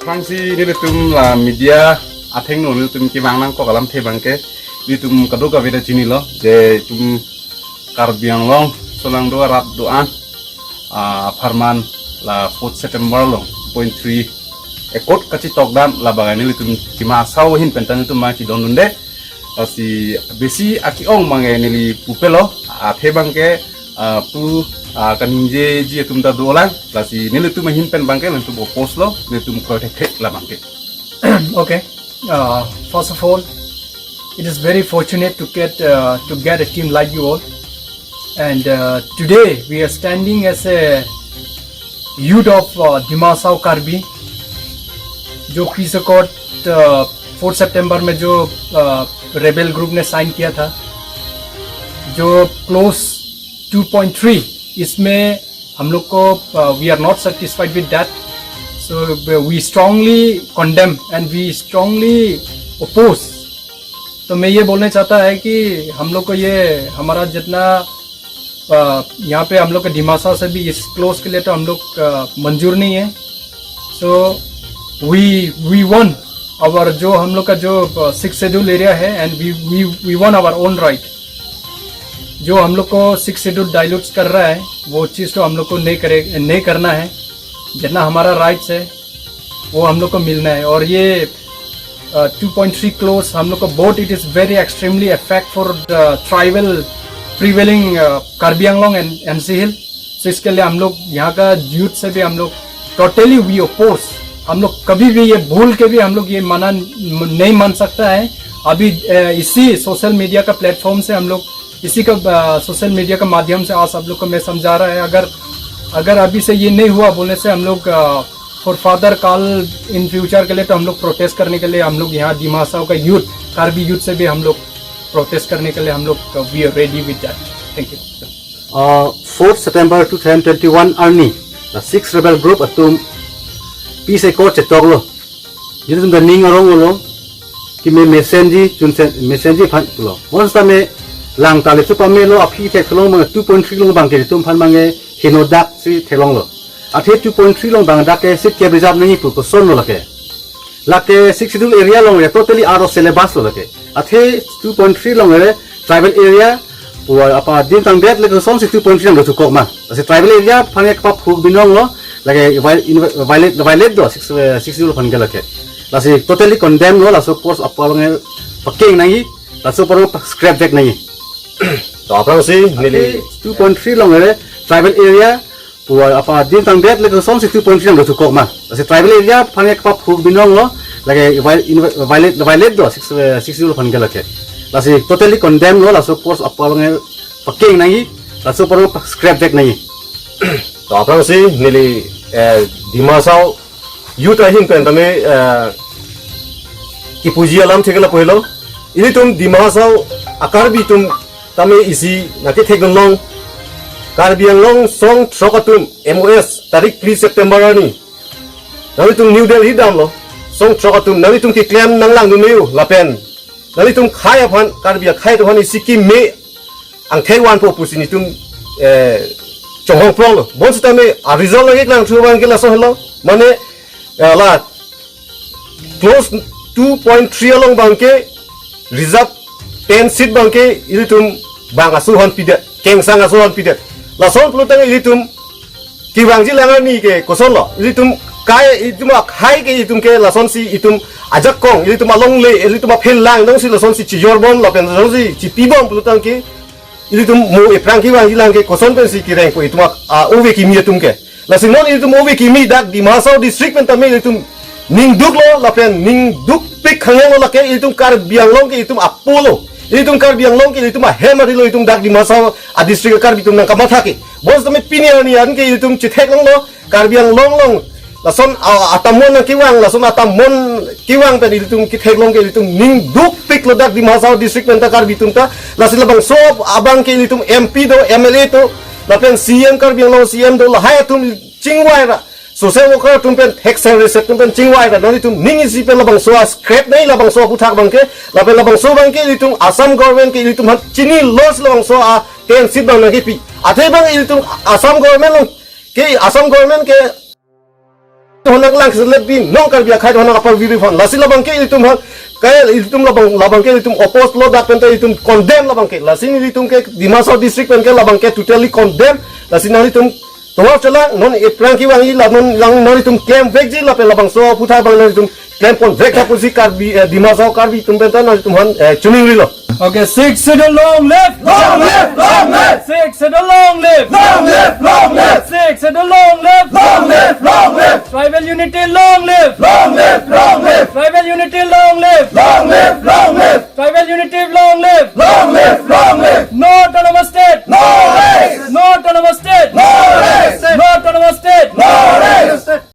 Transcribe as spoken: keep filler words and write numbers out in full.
Aphrangsi nelitum la media athengno nelitum kevang nangkok alamthe abangke, nelitum kadokave ta chinilo je itum Karbi Anglong solangdo arat do-an, ah, apharman la fourth September along two point three accord kachitokdam labang nelitum Dima Hasao ahin pen ta nelitum ma chidondunde. Lasi besi ake-ong abangke neli pupelo, athe abangke, ah, pu, ah, kaningjeji atum ta dolang, lasi nelitum ahin pen abangke nelitum oppose lo, nelitum kroi thekthe labangke. Okay. Uh, first of all, it is very fortunate to get, uh, to get a team like you all. And, uh, today we are standing as a youth of, uh, Dima Hasao Karbi, जो peace accord, uh, fourth सितंबर में जो, uh, rebel group ने साइन किया था, जो clause two point three, इसमें हम लोग को, uh, we are not satisfied with that. So we strongly condemn and we strongly oppose. तो मैं ये बोलना चाहता है कि हम लोग को ये हमारा जितना, uh, यहाँ पे हम लोग का दिमासा से भी इस क्लॉज के लिए तो हम लोग, uh, मंजूर नहीं है. So we we won our, जो हम लोग का जो सिक्स शेड्यूल एरिया है, and we we we won our own right. जो हम लोग को सिक्स शेड्यूल डाइल्यूट कर रहा है, वो चीज़ तो हम लोग को नहीं करे, नहीं करना है. जितना हमारा राइट्स है, वो हम लोग को मिलना है. और ये टू पॉइंट थ्री क्लॉज हम लोग को बहुत, it is very extremely effect for the tribal prevailing Karbi Anglong and NC hill. तो इसके लिए हम लोग यहाँ का यूथ से भी हम लोग टोटली वी ओपोज. हम लोग कभी भी ये भूल के भी हम लोग ये माना नहीं मान सकता है. अभी, अ, इसी सोशल मीडिया का प्लेटफॉर्म से हम लोग, इसी का, अ, सोशल मीडिया का माध्यम से आज आप लोग को मैं समझा रहा है. अगर अगर अभी से ये नहीं हुआ बोलने से हम लोग, अ, for further call in future के लिए तो हम लोग प्रोटेस्ट करने के लिए, हम लोग यहाँ दिमासाव का यूथ, कार्बी यूथ से भी हम लोग प्रोटेस्ट करने के लिए हम लोग, uh, we are ready with that. Thank you. Uh, fourth September two thousand twenty-one arni, the six rebel group atum peace accord chetoklo. Jini atum ta ning arong olo, keme mesenji, chunsen mesenji aphan pulo. Bonsitame lang tali chu pamelo, aphi theklong abang two point three along abangke itum aphan abangke henodak si theklonglo. Athe two point three along abang dak ke seat ke reserve nangji pu kosonlo lake. Lake sixth schedule area along ya totally out of syllabus lo lake. Athe two point three along area tribal area, wa apa din tang det lake kosonsi two point three along thukok ma. Lasi tribal area aphan ke kapaphuk binong lo, lake viol-, in-, violate, violate do six, eh, sixth schedule aphan ke lake. Lasi totally condemn lo, laso course apa along pakeng nangji, laso apor scrap back nangji. To aphrangsi neli two point three along area tribal area, wa apa din tang det lake kosonsi two point three along thukok ma. Lasi tribal area aphan ke kapaphuk binong lo, lake viol-, in-, violate, violate do six, eh, sixth schedule aphan ke lake. Lasi totally condemn lo, laso course apa along pakeng nangji, laso apor scrap back nangji. To aphrangsi neli, eh, Dimasaw youth ahin pen tame, eh, kipuji alamthe ke lapu helo. Ilitum Dimasaw a-Karbi atum tame isi nangkethekdun long. Karbi Anglong song throk atum M O S tarik phli September arni nanglitum New Delhi damlo. Song throk atum nanglitum keklem nanglangdun me-o lapen nanglitum khei aphan, Karbi akhei atum aphan isi keme angthek vanpo pusi nelitum, eh, chonghong prong lo. Bonsitame a-result lake klang thu abangke laso helo. Mane, eh, la clause two point three along abangke reserve ten seat abangke ilitum bang aso aphan pidet, kengsang aso aphan pidet. Lason pulotangte ilitum kevangji lang arni ke kosonlo, ilitum khei, ilitum akhei ke ilitum ke lasonsi itum ajakong, ilitum alongle, ilitum aphelang dongsi lasonsi chijor bom lapen lasonsi chipi bom pulotangte ilitum mo aphrang kevangji lang ke koson pensi kerengpo itum a, a ove kimi atum ke. Lasi non ilitum ove kimi dak Dimasaw district pen tame ilitum ningduk lo lapen ningdukpik khang lo lake, ilitum Karbi Anglong ke ilitum apo lo. Ilitum Karbi Anglong ke ilitum ahem ari lo, ilitum dak Dimasaw a-district a-Karbi atum nangkamatha ke. Bonsitame pini arni an ke ilitum chetheklonglo, Karbi Anglong along lason a, atamon nangkevang, lason atamon kevang pen ilitum ketheklong ke ilitum ningdukpik lo dak Dimasaw district pen ta Karbi atum ta. Lasi labangso abangke ilitum M P do, M L A do, lapen C M, Karbi Anglong C M do, lahai atum chingvai ra, social worker atum pen, health service atum pen chingvai ra, nanglitum ning isi pen labangso a-scrap nangji, labangso aphuthak abangke, lapen labangso abangke ilitum Assam government ke ilitum aphan chini loss labangso a ten seat abang nangkepi. Athe abang ilitum Assam government along ke, Assam government ke Honak lang selet bin non Karbi akhai honak apar viri hon. Lasi labang ke ilitum hon. Kaya ilitum labang, labang ke ilitum oppose lo dak pen ta ilitum condemn labang ke. Lasi nelitum ke Dima Hasao district pen ke labang ke totally condemn. Lasi nanglitum tovar chelang non ephrang kevangji la non lang nanglitum klem vekji lapen labangso aphuthak abang nanglitum klem pon vek tha pusi Karbi, eh, Dima Hasao Karbi atum pen ta nanglitum hon, eh, chuning rilo. Okay, Sixth Schedule long live! Long live! Long live! Sixth Schedule long live! Long live! Long live! Sixth Schedule long live! Long live! Long live! Tribal unity long live! Long live! Long live! Tribal unity long live! Long live! Long